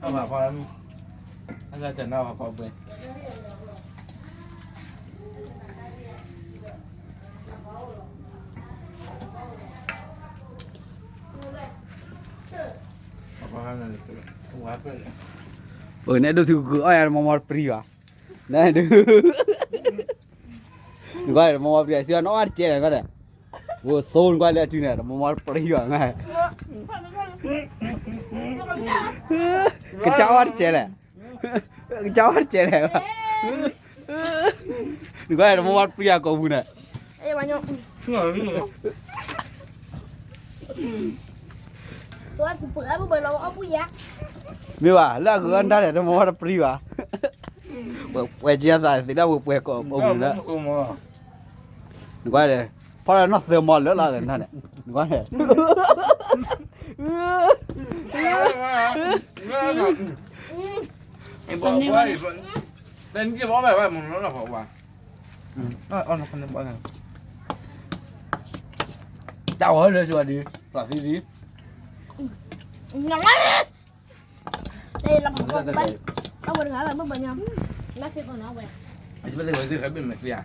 အဘၣ်ဖီလၢမံ, အလၢတၢ်နါဘၣ်ဖီဘှဲ, အန့ၣ်ဒိၣ်ထူကီၢ်အီၣ်ယၤ မီမီတပြံဘၣ်, နဒုး နကွၢ် မီမီတပြံ အစံးအီၣ်နီၣ်အါတကဲလဲၣ် ကွၢ်ဒီး, ဝိစိနကွၢ်လၢအတုၤန့ၣ် တမီမီတပြံဘၣ်, ကစၢ်အီၣ်တကဲလဲၣ်, ကစၢ်အီၣ်တကဲလဲၣ်, နကွၢ် တမီမီတပြံအကိာ်ပူၤန့ၣ် မ့ၢ်ဘၣ် လၢအဂုၤအီၣ်နတၢ်န့ၣ် တမီမီတပြံဘၣ်, ပှဲၤက့ၤအသးသ့ၣ်ဒၣ်ပှဲၤပှဲၤကိာ်ပူၤန့ၣ်, နကွၢ်ဒီး ဖီလၢနီၢ်သၢမီလၢလီၤသနာ်န့ၣ်, နကွၢ်န့ၣ် တၢ်ဝဲလၢစှၤဒံး ပျၢ်သံသံ အဝဲတဂၤလၢဘၣ်ဘၣ်ညါ, လၢသ့ၣ်ကီးနီၤဝဲ, အဝဲသ့ၣ်ဝဲသ့ၣ်ဃဲဘ့ၣ်မဲာ်သ့ဧါ,